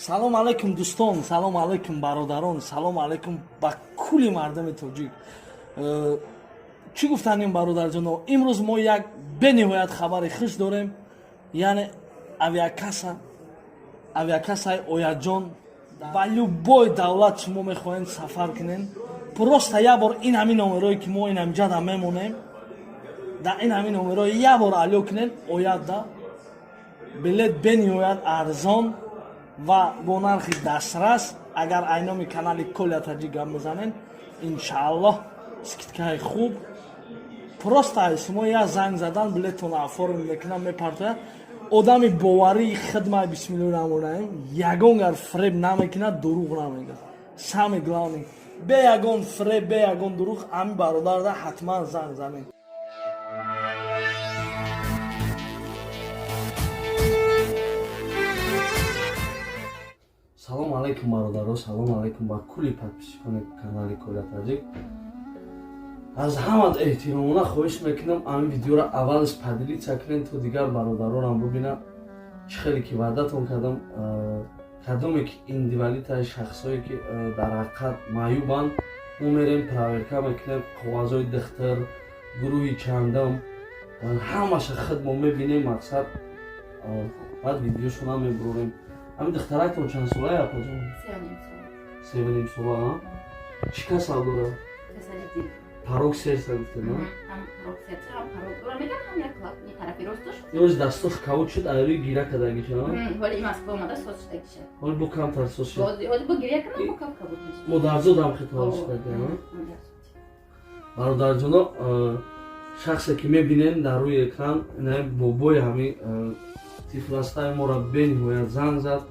Салом алайкум, дӯстон, салом алайкум, бародарон, салом алайкум ба кулли мардуми тоҷик. Чӣ гуфтанем, бародарҷоно? Имрӯз мо як бениҳоят хабари хуш дорем, яъне авиакасса, авиакассаи Ояджон. Ба любой давлат шумо мехоҳед сафар кунен, просто як бор ин ҳамин номерое, ки мо ин ҳамҷада мемонем, дар ин ҳамин номерое як бор алё кунен, ояд да билет бениҳоят арзон ва бо нархи дастрас. Агар айноми канали Коля Таҷик гап мезанен, иншааллоҳ, скидкаи хуб. Просто шумо як занг задан, билетона оформить мекунам, мепартояд. Одами боварии хидмай, бисмиллоҳи раҳмони раҳим, ягон гар фреб намекунад, дурӯғ намегӯяд. Самый главный, бе ягон фреб, бе ягон дурӯғ. Ҳами бародарда ҳатман занг занед. Салом алайкум, бародаро, салом алайкум ба кулли подписчикони канали Коля Таҷик. Аз ҳамад эҳтиромона хоҳиш мекунам, ҳамин видеоро аввалш поделиться кунед, то дигар бародаронам бубинанд. Чӣ хеле ки ваъдатон кардам, кадоме ки инвалидаи, шахсое ки дар ҳақиқат маъюбанд, мо мерем, проверка мекунем, коғазҳои духтар, гурӯҳи чандам, ҳамаша худ мо мебинем. Мақсад, баъд видеошонам мебурорем. Ҳамин духтарактон чанд солая, апаҷон? 3,5 сола. 3,5 сола. Чӣ касал дорад? Касали дил. Порок сердца гуфте, на? Ҳам порок сердца, ҳам порок дора меган, ҳам як клапани тарафи росташ. Имрӯз дастош кабуд шуд, айрӯи гира кардагиша? Ҳоли Москва омада, соз шудагиша. Ҳоли бо камтар соз шуд. Ҳоли бо гиря кунам, бо кам кабуд мешавад. Модарзодам хитоб шудаги. Бародарҷоно, шахсе ки мебинем дар рӯи экран, инаи бобои ҳамин тифл астаи. Моро бениҳоят занг зад,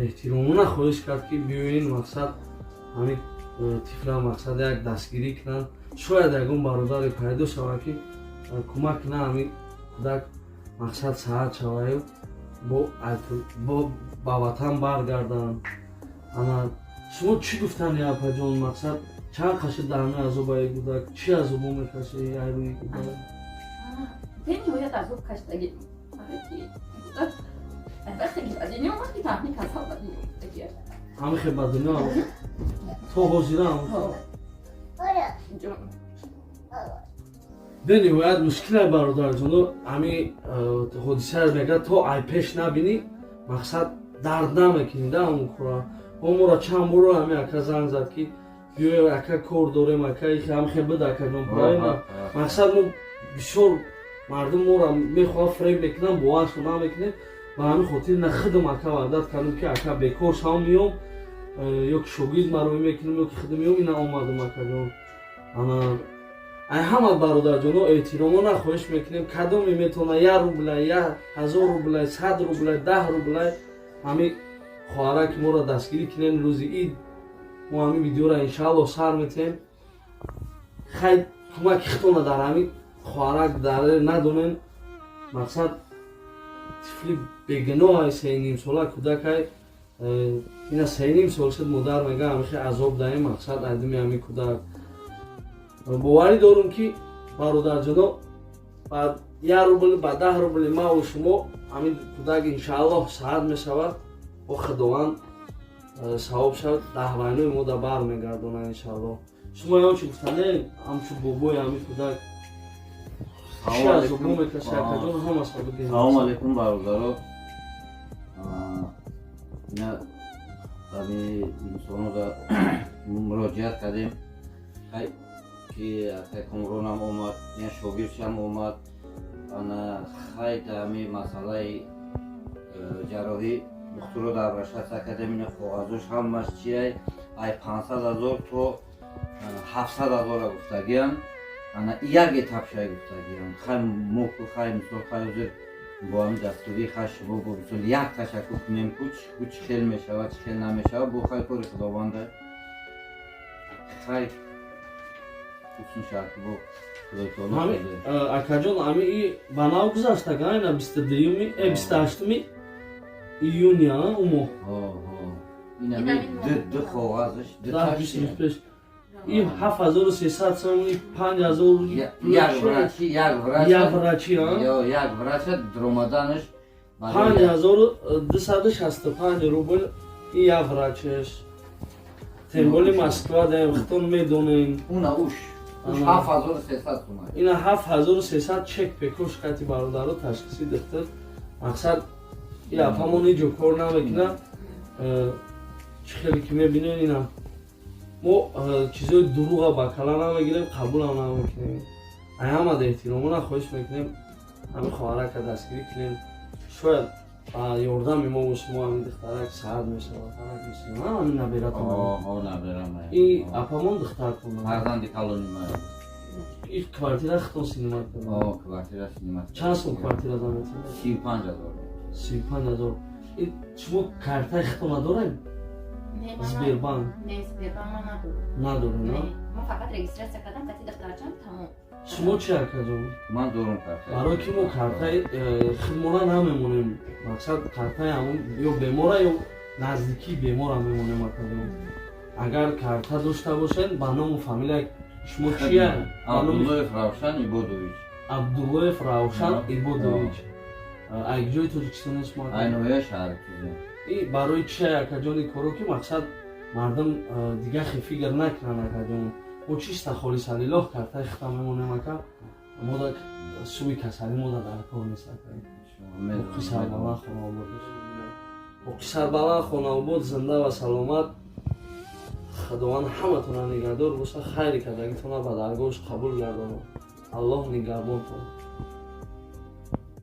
эҳтиромона хоҳиш кард, ки биёин, мақсад, ҳамин тифла, мақсад, як дастгирӣ кунанд. Шояд ягон бародаре пайдо шавад, ки кӯмак кунад, ҳамин кӯдак, мақсад, саҳат шаваю бо ба ватан баргарданд. Ана шумо чӣ гуфтани, апаҷон? Мақсад, чанд қашид дар ҳамин азобаи кӯдак, чӣ азобо мекаши айрӯи кӯдак? Бениҳоят азоб кашидаги. Кӯдак вақте ки ба дунё омад, ки таҳни касал ба дунё омадаги. Ҳамин хел ба дунё то ҳозирам? Ҷон. Бениҳоят мушкилай, бародарҷоно. Ҳамин ҳодисаро мега, то ай пеш набинӣ, мақсад, дард намекунӣ да ҳамон кора. Моро чанд боро ҳамин ака занг зад, ки биё, ака, кор дорем, ака, ҳам хел буд, акаҷон, правильно? Мақсад, мо бисёр мардум моро мехоҳад, фреб мекунам, боваршо намекунем. Ба ҳамин хотир на худам ака ваъдат кардам, ки ака, бекор шавам, меём, ё ки шогирд мароӣ мекунам, ё ки худам меём. Ина омадам, акаҷон. Ана ай ҳама бародарҷоно эҳтиромона хоҳиш мекунем, кадоме метавона як рубля, 1000 рубля, 100 рубля, 10 рубля, ҳамин хоҳараки моро дастгирӣ кунем. Рӯзи ид мо ҳамин видеоро иншааллоҳ сар метиҳем. Хай, кӯмаки худтона дар ҳамин хоҳарак дар надонем. Мақсад, тифли бегуноҳай, 3,5 сола кӯдакай. Ина 3,5 сол шуд, модар мега, ҳамихе азоб даем. Мақсад, айдуми ҳамин кӯдак, боварӣ дорум, ки бародарҷоно, ба як рубл, ба 10 рубли маву шумо ҳамин кӯдак иншааллоҳ саҳат мешавад. Бо Худованд савоб шавад, даҳвайнои мо да бар мегардонад, иншааллоҳ. Шумо ягон чи гуфтане, ҳамчун бобои ҳамин кӯдак, чи азобо мекаши, акаҷон, ҳамаша бигӯед. Салому алайкум, бародаро. Ина ҳами инсонро муроҷиат кардем, ки акай Комронам омад, ина шогирдшам омад. Ана хай, дар ҳами масъалаи ҷарроҳӣ духтуро дар обращаться кардем. Ина коғазош ҳамаш чиай, ай 500 000 то 700 000-а гуфтагиам. Ана як этапшай гуфтагиам. Хай, мо ку, хай, мисол, хай, ҳозир бо ҳамин дастгирии хай шумо, бо мисол як ташаккур кунем, ку чӣ хел мешавад, чӣ хел намешавад, бо хай кори Худованда. Хай, ҳусни шарти бо Худои таоло. Акаҷон, ҳами и ба нав гузаштага, ина 22-юми, 28-уми июни у моҳ. Инами ду коғазаш. 10-20 рӯз пеш. И 7300 сом, и 5000. Як врачи, як врач. Як врачи. Як врача дромаданаш. 5265 рубл. И я врачеш, тем более Москва даем, хитон медонем. Уна уш. Уш 7300 сомон. Ина 7300 чек пекош кати, бародаро, ташхиси духтур. Мақсад, и апамон иҷо кор намекуна. Чӣ хеле ки мебинем, ина мо чизои дурӯға ба кала намегирем, қабулам намекунем. Ай ҳамада эҳтиромона хоҳиш мекунем, ҳамин хоҳарака дастгирӣ кунем. Шояд ба ёрдами мо шумо ҳамин духтарак саҳат мешавад. Ҳамин набератон? Наберам. И апамон духтартон? Фарзанди калони ман. И квартира хитон снимать? Квартира снимать. Чанд сум квартира заметед? 35 000. 35 000. Шумо картаи хитон надорем? Сбербанк? Не, Сбербанк ма надорам. Надорем? Ма фақат регистрация кардам кати духтарчам, тамом. Шумо чи, акаҷон? Ман дорум карта. Барои ки мо картаи хидмора намемонем. Мақсад, картаи ҳамон ё бемора, ё наздикии бемора мемонем. Акаҷон, агар карта дошта бошед, ба ному фамилия шумо чия? Абдуллоев Равшан Ибодович. Абдуллоев Равшан Ибодович. Ай ҷои Тоҷикистон шумо? Ай ноҳияи шаҳри Тузӣ. И барои чи, акаҷони, коро ки, мақсад, мардум дигар хе фикр накунанд, акаҷон. Мо чиста холисалилоҳ картаи хита мемонем, ака. Мода суи касалӣ мода дар кор нест, ака. Боқи сарбаланд, хонаобод, боқи сарбаланд, хонаобод, зинда ва саломат. Худованд ҳаматона нигаҳдор боша, хайри кардагитона ба даргоҳш қабул гардонад. Аллоҳ нигаҳбонтон.